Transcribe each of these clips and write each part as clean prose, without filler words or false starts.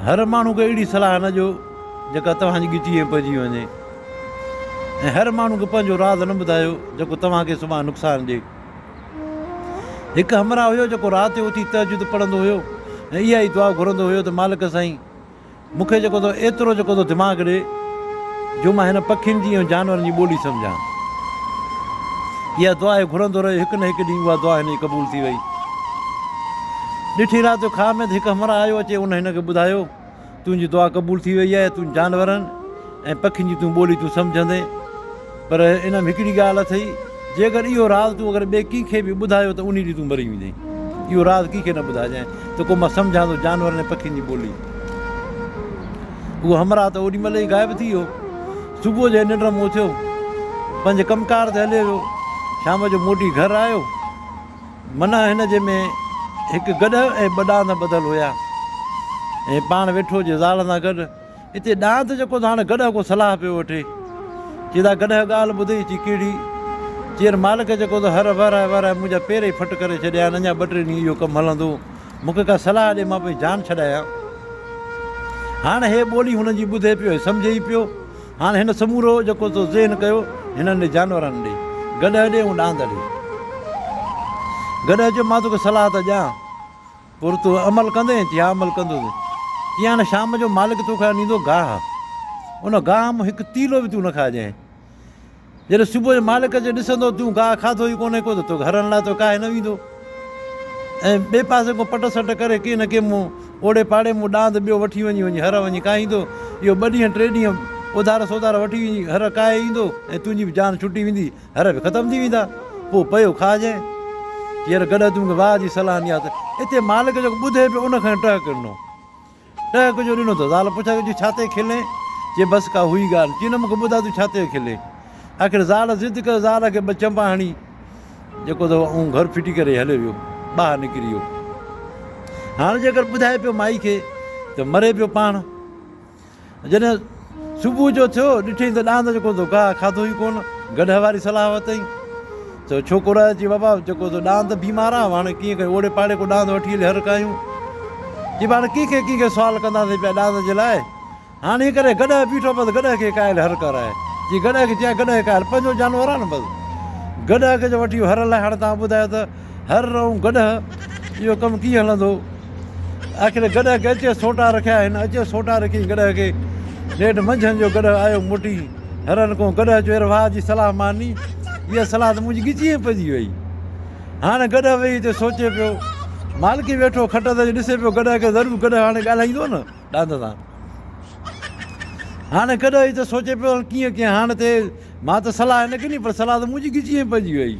هر ماڻهو کي اهڙي صلاح نه ڏيو جيڪا توهان جي ڳچيء ۾ پئجي وڃي ۽ هر ماڻهو کي پنهنجو راز نه ٻڌايو جيڪو توهان کي سڀاڻ نقصان ڏئي. هڪ همراهه هيو جيڪو رات جو اٿي تهجد پڙهندو هيو ۽ اها ئي دعا گهرندو هيو ته مالڪ سائين مون کي جيڪو تو ايترو جيڪو تو دماغ ڏي جو مان هن پکين جي ۽ جانورن جي ٻولي سمجهان. اها دعا هي گهرندو رهيو هڪ نه هڪ ڏينهن اها دعا هن جي قبول ٿي وئي. ڏٺي رات جو خواب ۾ ته هڪ همراهه آيو اچي ان هن کي ٻڌايو تنهنجي دعا قبول ٿي وئي آهي، تون جانورن ۽ پکين جي تون ٻولي تون سمجهندين، پر ان ۾ هڪڙي ڳالهه اٿئي، جيڪر اهو راز تون اگر ٻئي ڪنهن کي به ٻڌايو ته انهي ڏينهن تون مري ويندين. اهو راز ڪنهن کي نه ٻڌائجانء ته ڪو مان سمجهان ٿو جانورن ۽ پکين جي ٻولي. اهو همراهه ته اوڏي مهل ئي غائب ٿي ويو. صبح جو ننڊ مان اٿيو، پنهنجي ڪم ڪار تي هليو ويو. شام جو موٽي گهر آيو. منع هن جي ۾ هڪ گڏهه ۽ ٻه ڏاند ٻڌل هيا ۽ پاڻ ويٺو هجي زال سان گڏ. اتي ڏاند جيڪو ته هاڻ گڏهه کان صلاح پيو وٺي. چي ٿا گڏهه ڳالهه ٻڌئي؟ چي ڪهڙي؟ چي يار مالڪ جيڪو ته هر وهرائي وهرائي منهنجا پير ئي ڦٽ ڪري ڇڏيا آهن، اڃا ٻه ٽي ڏينهن اهو ڪم هلندو. مون کي ڪا صلاح ڏي مان پنهنجي جان ڇڏايان. هاڻ هي ٻولي هن جي ٻڌي پيو ۽ سمجهي ئي پيو. هاڻ هن سمورو جيڪو سو ذهن ڪيو هنن ڏي جانورن ڏي، گڏهه ڏي ۽ ڏاند ڏي. گڏهه چيو مان توکي صلاح ته ڏيان پر تون عمل ڪندين؟ چي ها عمل ڪندس. چي هاڻ شام جو مالڪ توکي آڻيندو گاهه، ان گاهه مان هڪ تيلو به تون نه کائجانء. جڏهن صبح جو مالڪ اچي ڏسندو تون گاهه کاڌو ئي ڪونهي ڪو ته توکي هرڻ لاء تو ڪاهي نه ويندو ۽ ٻئي پاسي کان پٽ سٽ ڪري ڪنهن نه ڪنهن مون اوڙي پاڙي مون ڏاند ٻيو وٺي وڃي وڃي هر وڃي ڪاهيندو. اهو ٻه ڏينهن ٽي ڏينهن اوڌار سوڌار وٺي وڃي هر ڪاهي ايندو ۽ تنهنجي به جان ڇٽي ويندي، هر به ختم ٿي ويندا. پوء پيو کائجانء. چي يار گڏهه تون مون کي واهه جي صلاح ڏني آ ته اتي مالڪ جيڪو ٻڌي پيو ان کڻي ٽهڪ ڏنو. ٽهڪ جو ڏنو ته زال پڇا ڪئي، ڇا تي کلين؟ چي بس ڪا هئي ڳالهه. چي نه مون کي ٻڌاء تون ڇا تي کلين؟ آخر زال ضد ڪيو، زال کي ٻه چنبا هڻي جيڪو ته اون گهر ڦٽي ڪري هليو ويو، ٻاهر نڪري ويو. هاڻ جيڪر ٻڌائي پيو مائي کي ته مري پيو پاڻ. جڏهن صبح جو ٿيو، ڏٺئين ته ڏاند جيڪو سو گاهه کاڌو ئي ڪونه. گڏهه واري صلاح ورتائين ته ڇوڪرو آيو، چي بابا جيڪو سو ڏاند بيمار آ، هاڻي ڪيئن ڪيون، اوڙي پاڙي ڪو ڏاند وٺي هلي هر ڪاهيون. چي بابا هاڻي ڪنهن کي ڪنهن کي سوال ڪنداسين پيا ڏاند جي لاء. هاڻي ائين ڪري گڏهه بيٺو بس گڏهه کي ڪاهي هر ڪرائي. چي گڏهه کي چيائين گڏهه کي ڪاهي هل، پنهنجو جانور آ نه بس. گڏهه کي جو وٺي ويو هر لاء، هاڻي توهان ٻڌايو ته هر ۽ گڏهه اهو ڪم ڪيئن هلندو؟ آخر گڏهه کي اچي سوٽا رکيا هن اچي سوٽا رکيائين گڏهه کي. نيٺ منجهند جو گڏهه آيو موٽي هرن کان. گڏهه چيو يار واهه جي صلاح ماني، اها صلاح ته منهنجي ڳچيء ۾ پئجي وئي. هاڻ گڏهه ويهي هتي سوچي پيو. مالڪي ويٺو کٽ تي ڏسي پيو گڏهه کي ضرور گڏهه هاڻي ڳالهائيندو نه ڏاند سان. هاڻي گڏهه هي ته سوچي پيو هاڻي ڪيئن ڪيان هاڻ تي مان ته صلاح هن کي ڏني پر صلاح ته منهنجي ڳچيء ۾ پئجي وئي.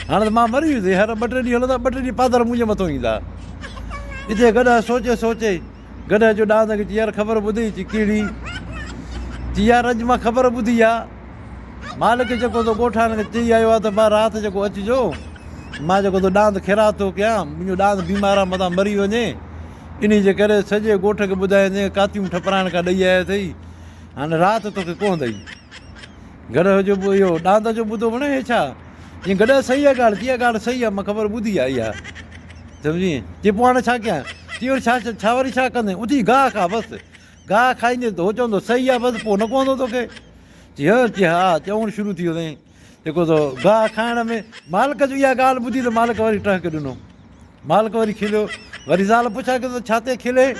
هاڻ ته مان مري ويس هر ٻه ٽي ڏينهن هلندا ٻه ٽي ڏينهن پادر منهنجي مٿو ايندا. اتي گڏهه سوچي سوچي گڏهه جو ڏاند کي چي يار خبر ٻڌئي چي ڪهڙي؟ چي يار اڄ مان خبر ٻڌي آ مالڪ جيڪو تو ڳوٺان کي چئي آيو آ ته ڀا رات جيڪو اچجو مان جيڪو تو ڏاند خيرات ٿو ڪيان منهنجو ڏاند بيمار آ متان مري وڃي انهي جي ڪري سڄي ڳوٺ کي ٻڌائيندين ڪاتيون ٺپرائڻ کان ڏئي آيو اٿئي هاڻي رات توکي ڪوهندئي. گڏهه جو اهو ڏاند جو ٻڌو وڻي هي ڇا؟ چي گڏهه صحيح آهي ڳالهه، چي اها ڳالهه صحيح آهي مان خبر ٻڌي آهي اها. سمجهين؟ چي پوء هاڻي ڇا ڪيان؟ چي وري ڇا ڇا وري ڇا ڪندين؟ اٿي گاهه کاء بس. گاهه کائيندين ته هو چوندو صحيح آهي بس پوء نه ڪوهندو توکي. چي هه چي ها چوڻ شروع ٿي ويو سائين. جيڪو سو گاهه کائڻ ۾ مالڪ جو اها ڳالهه ٻڌي ته مالڪ وري ٽهڪ ڏنو. مالڪ وري کليو. وري زال پڇا ڪيس ته ڇا تي کلين؟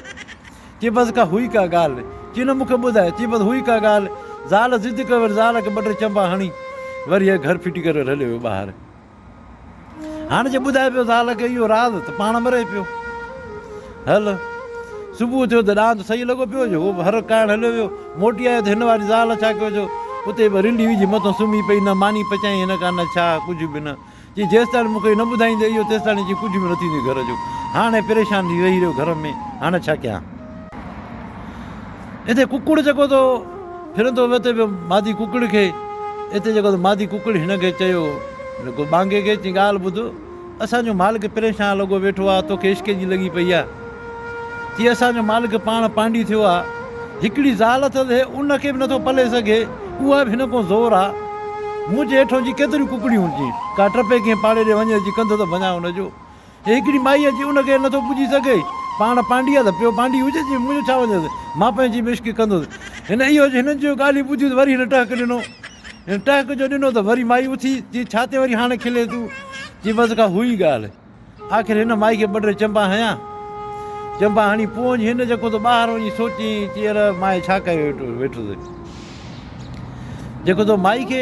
چي بس ڪا هئي ڪا ڳالهه. چي نه مون کي ٻڌاء. چي بس هئي ڪا ڳالهه. زال ضد ڪيو وري زال کي ٻه ٽي چنبا هڻي وري هي گهر ڦٽي ڪري هليو ويو ٻاهر. هاڻ جي ٻڌائي پيو زال کي اهو راز ته پاڻ مري پيو. هل صبح ٿيو ته ڏاند صحيح لڳو پيو جو هو به هر ڪاهڻ هليو ويو. موٽي آيو ته هن واري زال ڇا ڪيو جو اتي به رنڊي وجهي مٿو سمهي پئي نه ماني پچائين هن کان نه ڇا ڪجهه به نه. چي جيستاڻي مون کي نه ٻڌائيندي اهو تيستاڻي چي ڪجهه به نه ٿيندي گهر جو. هاڻي پريشان ٿي ويهي رهيو گهر ۾ هاڻي ڇا ڪيان. اتي ڪڪڙ جيڪو ٿو ڦرندو وتي پيو مادي ڪڪڙ کي اتي جيڪو ٿو مادي ڪڪڙ هن کي چيو جيڪو ٻانگي کي چي ڳالهه ٻڌ اسان جو مالڪ پريشان لڳو ويٺو آ توکي عشق جي لڳي پئي آ چي اسان جو مالڪ پاڻ پانڊي ٿيو آ هڪڙي زال اٿس هي ان کي به نٿو پلي سگهي اها به هن کان زور آ منهنجي هيٺون جي ڪيتريون ڪڪڙيون هجين ڪا ٽپي ڪنهن پاڙي ڏي وڃي اچي ڪنڌ ته ڀڃان ان جو هي هڪڙي مائي اچي ان کي نٿو پڄي سگهي. پاڻ پانڊي آ ته پيو پانڊي هجي چي منهنجو ڇا وڃيس مان پنهنجي به عشق ڪندس. هن اهو هنن جون ڳالهيون ٻڌيون ته وري هن ٽهڪ ڏنو. هن ٽهڪ جو ڏنو ته وري مائي اٿي چي ڇا تي وري هاڻي کلين تون؟ چي بس ڪا هئي ڳالهه. آخر هن مائي کي ٻه ٽي چنبا هنيا. چنبا هڻي پوء وڃي هن جيڪو ته ٻاهر وڃي سوچيائين چي يار مان ڇا ڪيو ويٺس. جيڪو تو مائي کي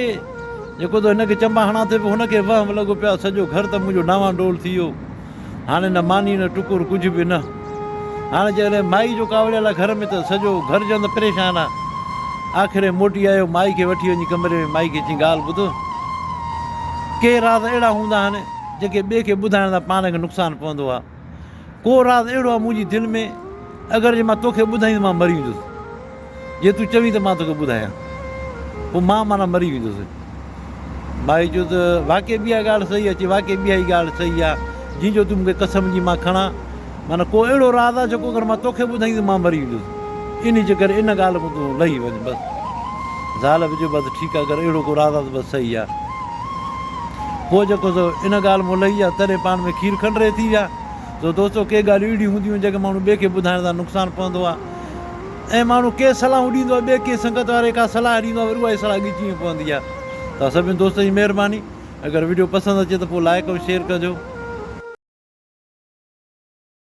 جيڪو تو هن کي چنبا هڻان ٿو پيو هن کي وهم لڳو پيو آهي سڄو گهر ته منهنجو نوان ڊول ٿي ويو. هاڻي نه ماني نه ٽڪر ڪجهه به نه. هاڻي جيڪڏهن مائي جو ڪاوڙيل آهي گهر ۾ ته سڄو گهر ڄڻ ته پريشان آهي. آخر هي موٽي آيو مائي کي وٺي وڃي ڪمري ۾ مائي کي چيائين ڳالهه ٻڌ. ڪي راز اهڙا هوندا آهن جيڪي ٻئي کي ٻڌائڻ سان پاڻ کي نقصان پوندو آهي. ڪو راز اهڙو آهي منهنجي دل ۾ اگر جي مان توکي ٻڌائيندس مان مري ويندس. جي تون چوين ته مان توکي ٻڌايان. پوء مان معنيٰ مري ويندس. مائي چيو ته واقعي به اها ڳالهه صحيح آهي؟ چي واقعي به اها ئي ڳالهه صحيح آهي، جنهن جو تون مون کي قسم ڏي مان کڻان. معنيٰ ڪو اهڙو راز آهي جيڪو اگر مان توکي ٻڌائيندس مان مري ويندس. انهي جي ڪري ان ڳالهه کان تون لهي وڃ بس. زال به چيو بس ٺيڪ آهي اگر اهڙو ڪو راز آهي ته بس صحيح آهي. پوء جيڪو سو ان ڳالهه مون لهي ويا تڏهن پاڻ ۾ کير کنڊ ري ٿي ويا. سو دوستو ڪي ڳالهيون اهڙيون هونديون آهن جيڪي ماڻهو ٻئي کي ٻڌائڻ سان نقصان پوندو آهي. ۽ ماڻهو ڪي صلاحون ڏيندو آهي ٻئي ڪنهن سنگت واري ڪا صلاح ڏيندو آهي وري اها ئي صلاح ڳچيء ۾ پوندي آهي. توهان سڀني دوستن جي مهرباني اگر وڊيو پسند اچي ته پوء لائڪ ۽ شيئر ڪجو.